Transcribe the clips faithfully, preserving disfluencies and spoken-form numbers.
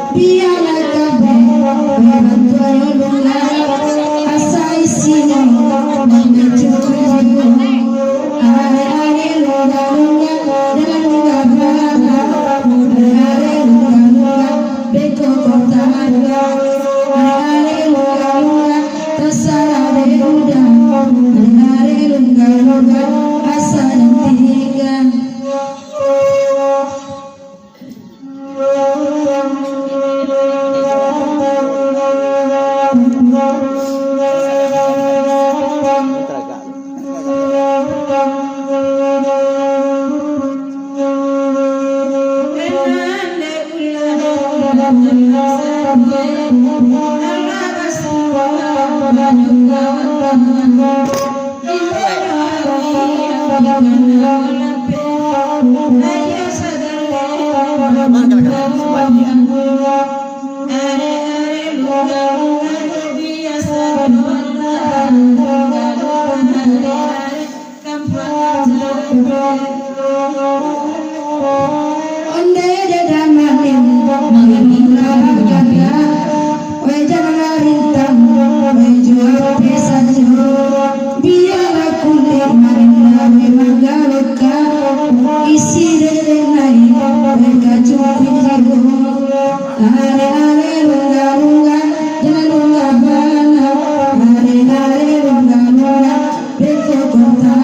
Bialah kabeh bantuan lungga, asa isinyo mancukuikan. Arek-arek lungga-lungga, jan lungga bana. Arek-arek lungga-lungga, beko kota. Arek-arek lungga-lungga, tasarah dek uda. Arek-arek lungga-lungga, asa jan tingga. Ondeh dek damanin, mangini lah bakada. Weh, jan marintang, weh, juo apo sajo. Bialah kulik marinda, weh, manggaluka. Isi dek denai, weh, kacukuik jigo. Arek-arek lungga-lungga, jan lungga bana. Arek-arek lungga-lungga, beko kota.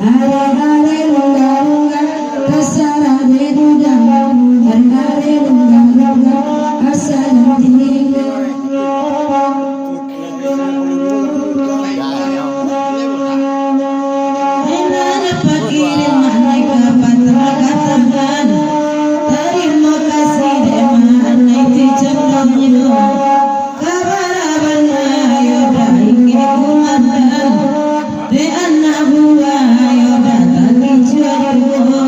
Arek-arek lungga-lungga, tasarah dek uda. Arek-arek lungga-lungga, asa jan tingga. Enak pakirin mah nai ka patah katakan. Tarimo kasih dek mah nai ti condongnyo. Kabaraban ayo dah ingin kumadan. Dek anak buah ayo dah takicuah juo.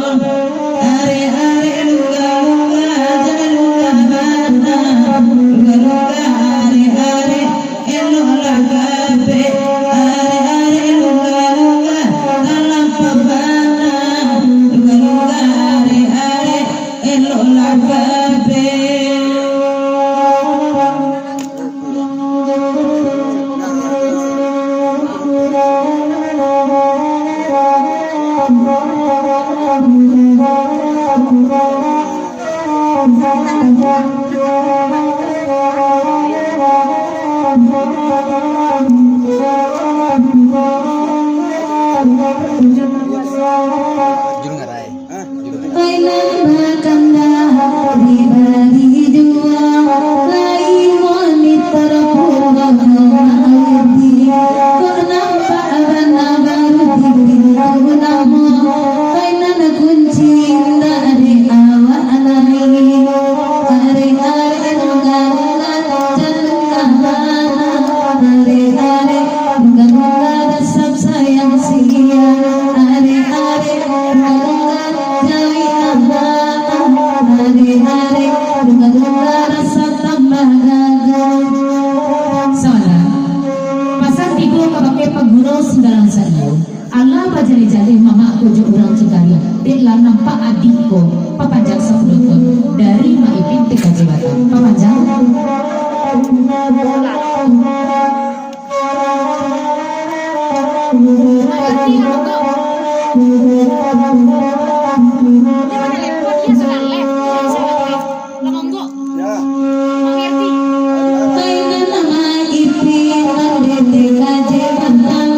Arek-arek lungga-lungga, jan lungga bana. Lungga-lungga arek-arek, eloklah kabeh. Arek-arek lungga-lungga, talampau bana. Lungga-lungga arek-arek, eloklah kabeh. Hah? Kainan bakandak dibari juo, lai monitor pun mangarati. Kok nampak bana baru di pintu namo, kainan kunci indak dek awak lai. Arek-arek lungga-lungga, jan lungga bana. Arek-arek lungga-lungga, dasam sayang sia. Arek-arek lungga-lungga, jauah abah. Arek-arek lungga-lungga, rasa tambah gagah. Salah. Pasan tigo kabake paguru Singgalang Saiyo. Alah bajaleh-jaleh mamak ko jo urang Cikari, dek lah nampak adik ko, papanjang sapuluah ton, dari Mak Ipin T K J Batam. Papanjang. Kainan Mak Ipin mandete ka Jabatan,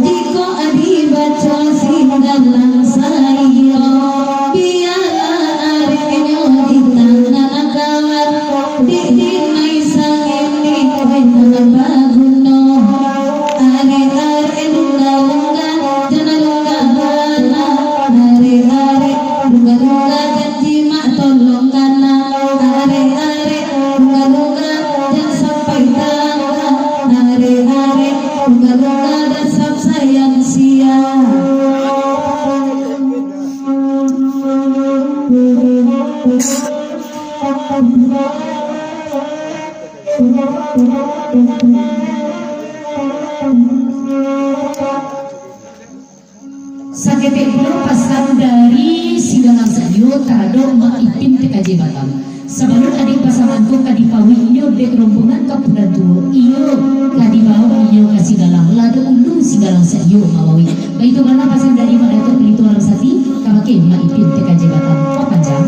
jikok dibaco Singgalang Saiyo, bialah areknyo di tangan kawan, di dinai sangini kainan baguno. Arek-arek lungga-lungga, jan lungga bana, arek-arek lungga-lungga. taradok Mak Ipin T K J Batam. Sabalun adiak pasangan ko ka dipauik inyo dek rombongan ka Pulan Tuo, iyo ka dibawok inyo ka Singgalang, lado ulu Singgalang saiyo mambawok. Baitu bana pasan dari Mak Datuak Palito Lam Sati, kabake Mak Ipin T K J Batam. Papanjang.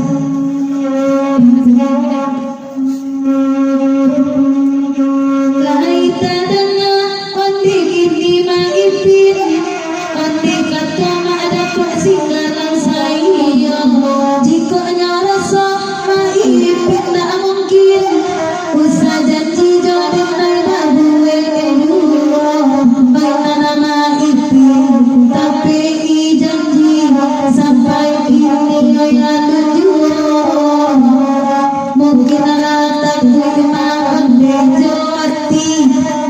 Lai tadanga ondeh kini Mak Ipin, ondeh kato Mak Datuak Singgalang saiyo. Jikok nyo raso Mak Ipin ndak mungkin, usah janji jo den lai babuek juo. Baitu Mak Ipin tapek-i janji, sampai kini yo alun juo. Mungkin lah takuik maondeh jo ati,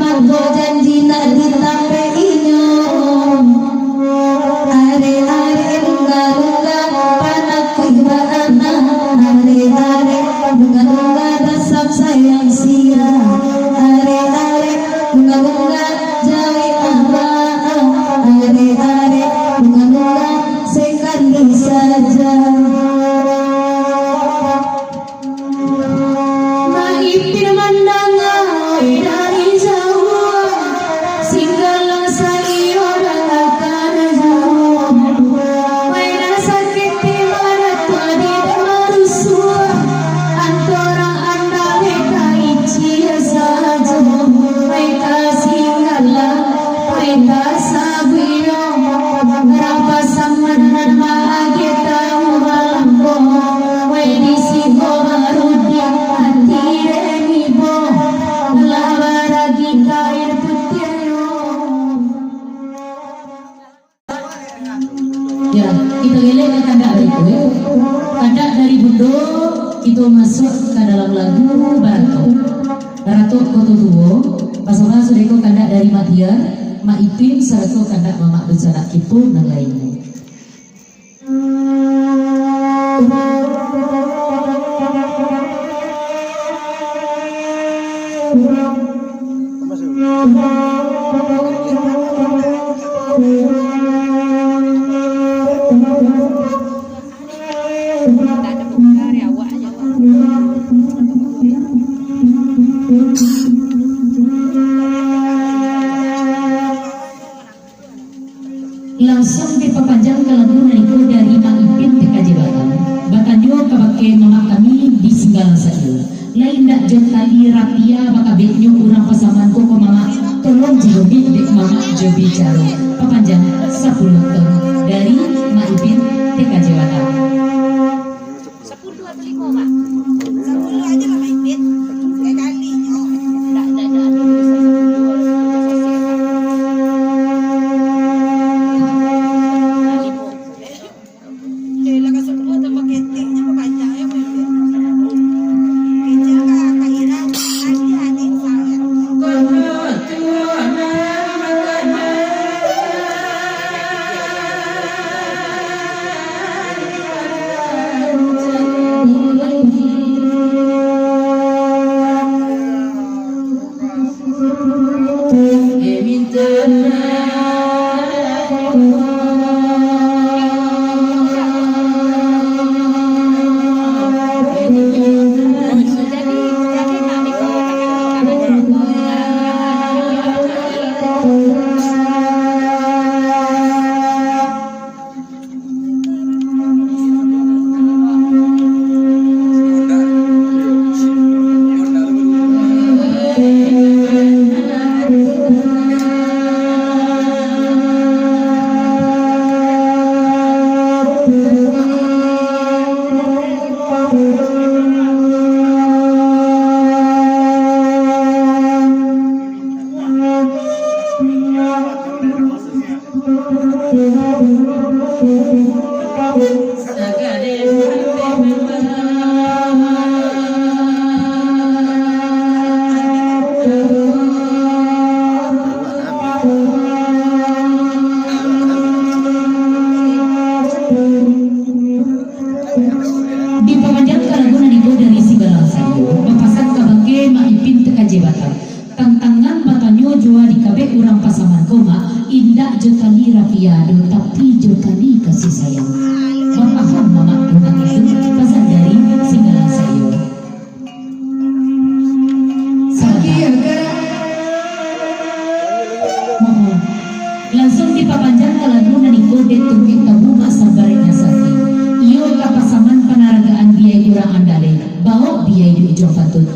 mangko janji ndak ditapek inyo. Arek-arek rungga-rungga, panakuik baanak. Arek-arek rungga-rungga, dasam sayang sia. Arek-arek rungga-rungga, jauik amak. Arek-arek rungga-rungga, sakali sajo. Mak Ipin mandanga dari jauah, Singgalang saiyo dangakana jauah. Wai nan saketek maratua di marusuah, antorang andang ka icia sajo. Wai ka Singgalang, wai ka sabuik yo, rampasan nan maagiah tahu balambo. Wai di siko barudiak ati den ibo, lah baragi kain putiah yo. Ya, kito galeh ka kandak barikuik. Kandak dari Bundo, kito masuak ka dalam lagu Baratok. Baratok Koto Tuo, basamo sudah ko kandak dari Mak Tiar, Mak Ipin, sarato kandak mamak dunsanak kito nan lainnyo. Langsuang dipapanjang ka lagu nan iko dari Mak Ipin T K J Batam. Batanyo kabake mamak kami di Singgalang saiyo. Lai indak jo tali rapia bakabeknyo urang pasaman ko, ko mamak? Tolong jigomik dek mamak jo bicaro. Papanjang sapuluah ton dari Mak Ipin T K J Batam. Sapuluah atau limo, Mak? Sapuluah aja lah, Mak Ipin. Sakali-kali nyo. Ndak, ndak, ndak ado tulisan sapuluah, tulisan sosir, Kak. Limo. Eh, lah, ka sapuluah tambah keteknyo, banyak yo, Mak Ipin. Kecek ka, ka Ira, adik-adik saya. Dipamanjang ka lagu nan iko dari Singgalang saiyo, bapasan kabake Mak Ipin T K J Batam. Tantangan batanyo juo dikabek urang pasaman ko, Mak, indak jo tali rapia doh, tapi jo tali kasih sayang. Bapaham, Mamak, tantang itu?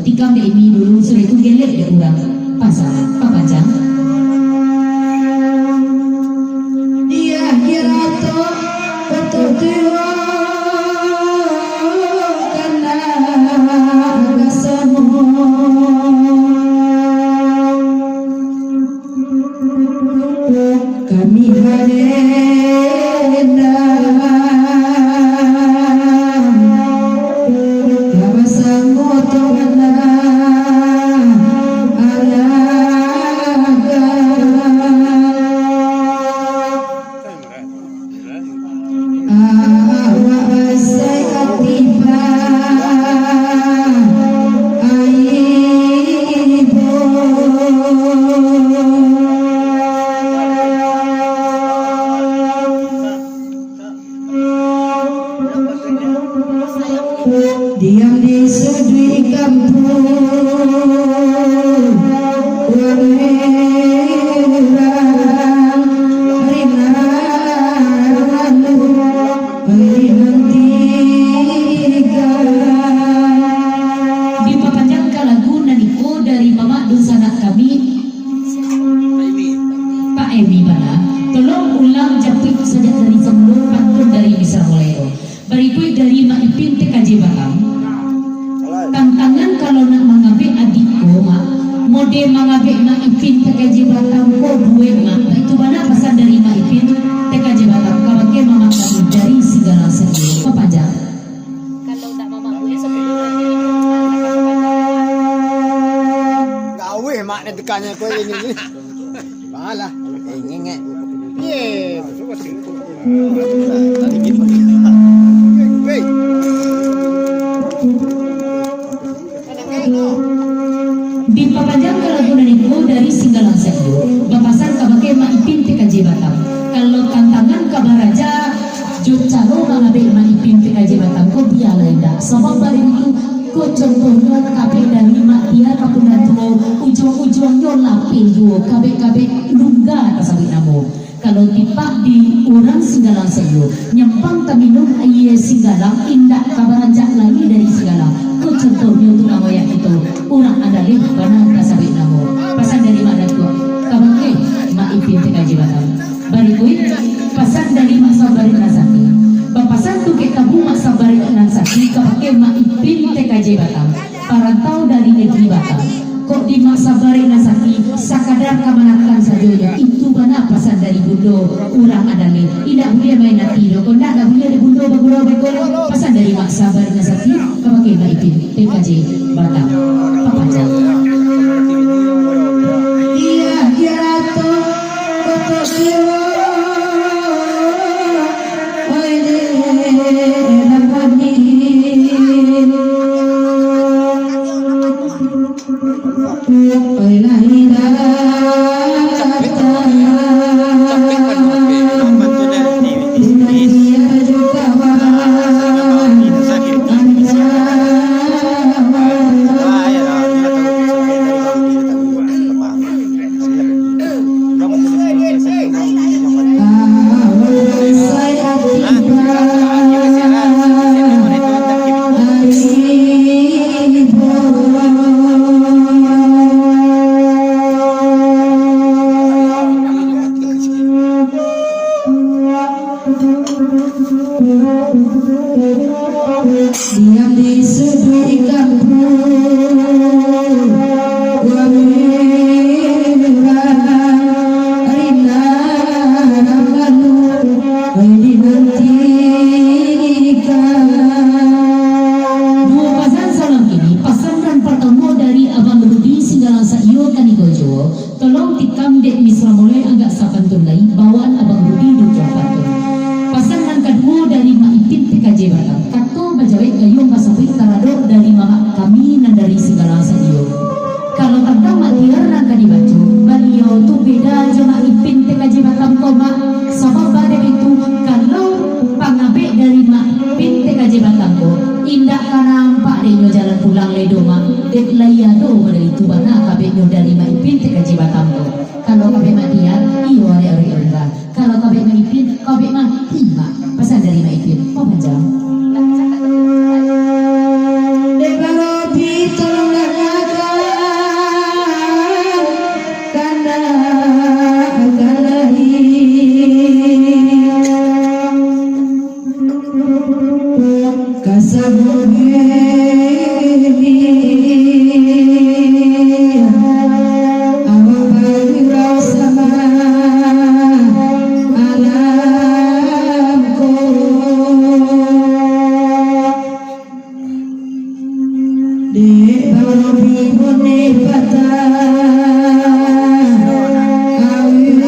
Tikam dek Emi dulu, sudah itu gelek dek urang. Pasang, papanjang. Di akhirat tu, betul-betul karena agak semua. Kami harenda, ka basamo Tuhan lah, alaga. Awak basai ati ba aibo. Diam di saduik kampuang, urang rindu. Dipapanjangkan lagu nan iko dari mamak dunsanak kami, Pak Emi bana. Tolong ulang japuik sajak dari samulo pantun dari Misra Mulai tu. Barikuik dari Mak Ipin T K J Batam. Tantangan kalau nak mangabek adik ko, Mak, mode mangabek Mak Ipin T K J Batam ko buek, Mak. Baitu bana pasan dari Mak Ipin T K J Batam, kabake mamak kami dari Singgalang Sadio. Papanjang. Kalau tak mamak buek, sepuluh hari. Gawe mak nak tekannya ko ini. Bahalah. Eh, ngengek. Ye. Wei. Dipapanjangkan lagu nan iko dari Singgalang Sadio, bapasan kabake Mak Ipin T K J Batam. Kalau tantangan ka baraja, jo caro mangabek Mak Ipin T K J Batam ko, bialah indak. Sabab bari itu, ko contohnyo kabek dari Mak Tiar ka Punda Tuo, ujuang-ujuangnyo lapeh juo, kabek-kabek lungga tasabuik namo. Kalau tipak di urang Singgalang Sadio, nyampang taminum aia Singgalang, indak ka barancak lai dari Singgalang. Ko contohnyo tu namo wayah kito, urang Andaleh bana tasabuik namo. Pasan dari Mak Datuak, kabake Mak Ipin T K J Batam. Barikuik, pasan dari Mak Sabarek Rasaki. Bapasan tu kek tabu Mak Sabarek Rasaki kabake Mak Ipin T K J Batam, parantau dari negeri Batam. Kok di Mak Sabarek Rasaki, sakadar kamanakan sajo nyo. Itu bana pasan dari Bundo urang Andaleh. Indak buliah main ati doh. Kok ndak, ndak buliah di Bundo bagurau baiko. Pasan dari Mak Sabarek Rasaki kabake Mak Ipin T K J Batam. Papanjang. Iya, iya, Ratu. Koto Siwo. Oi, deh, nampak ni. Oi, lah, indah. Diam di saduik kampuang, urang rindu, rindu dinantikan. Duo pasan salam kini, pasan nan partamo dari Abang Rudi Singgalang Sadio Kanigojo. Tolong tikam dek Misra Moleh agak sapantun lai, bawaan Abang Rudi duduak pantun. Pasan nan kaduo dari Mak Ipin T K J Batam. Kato bajawek gayuang basabuik taradok dari mamak kami nan dari Singgalang Sadio. Kalau tantang Mak Tiar nan ka dibaco, baliau tu beda jo Mak Ipin T K J Batam ko, Mak. Sabab badek itu, kalau pangabek dari Mak Ipin T K J Batam ko, indak ka nampak dek nyo jalan pulang lai doh, Mak. Dek lai ado model itu bana kabeknyo dari Mak Ipin T K J Batam ko. Kalau kabek Mak Tiar, iyo arek-arek urang. Kalau kabek Mak Ipin, kabek mati, Mak. Pasan dari Mak Ipin, papanjang. Dek Bang Robi, tolonglah Saburi, awak bagurau sama alam ko. Dek baru bibone patah, awil.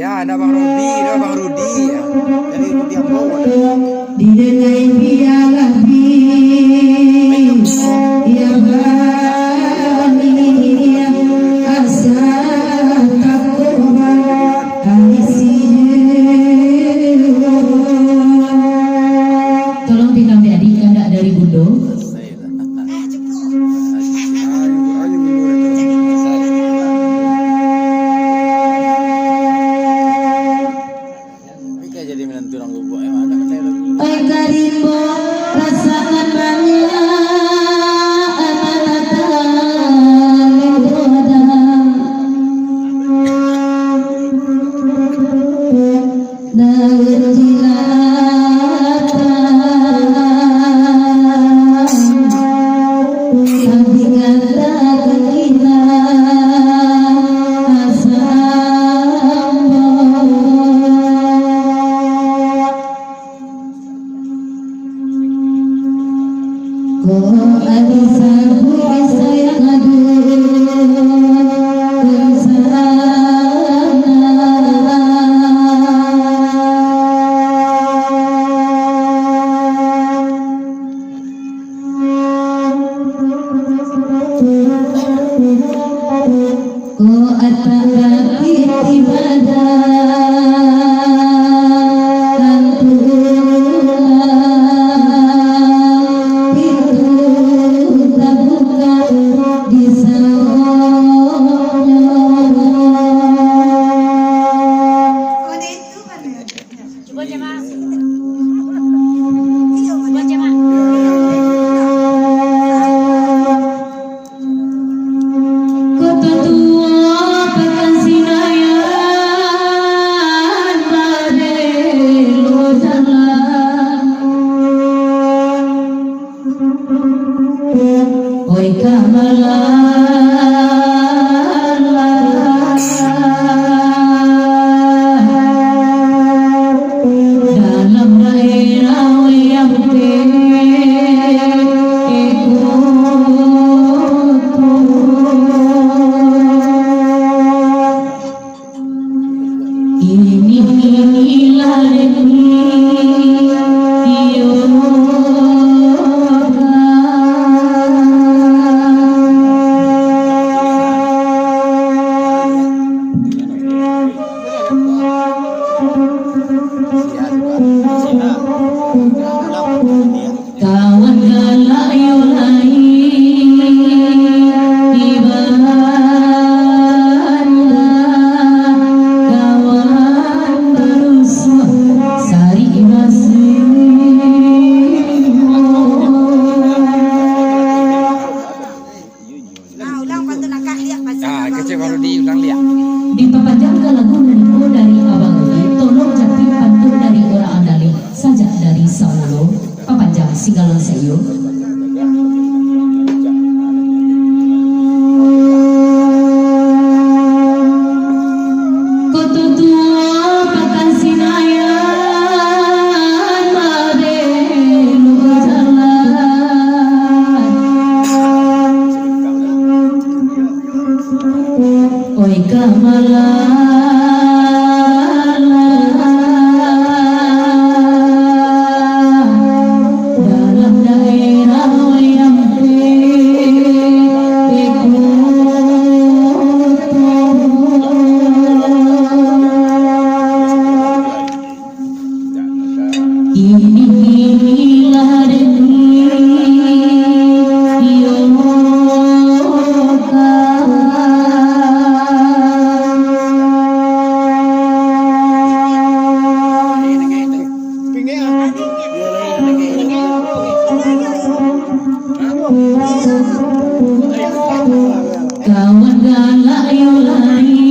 Ya, ada Bang Rudi, ada Bang Rudi, ya. Dari Rudi Ambo. Didenai bialah bi, ya bani, asa takoba, alisi. Tolong ditambah adik kandak dari Bundo. Oi karimbo, rasakan bana, anak datang menggoda. Daun cilatan, tapi kata kekina asam. Ko ado sabuik sayang ado. Ko atak kaki ibadah, antulah pintu tabuka di saonyo. Cubo, Cak Mak. Cubo, Cak Mak. Koto tuo Pakansinayan, babelo jalan. Oi ka malah dalam daerah Oya Putih, iko tu. Inilah rezeki, iyo. Kawan galak yo lai, ibaratnyo kawan barusuah sarik basi. Ah, ulang pantun akak liak, Pak. Ah, kecek baru diulang liak. Dipapanjangkan lagu nan iko dari Abang Rudi, tolong japri pantun dari urang Andaleh, sajak dari samulo, papanjang singgalan saiyo. Koto tuo Pakansinayan, babelo jalan. Oi ka malah dalam daerah Oya Putih, iko tu. Inilah rezeki, iyo ka. Kawan galak yo lai.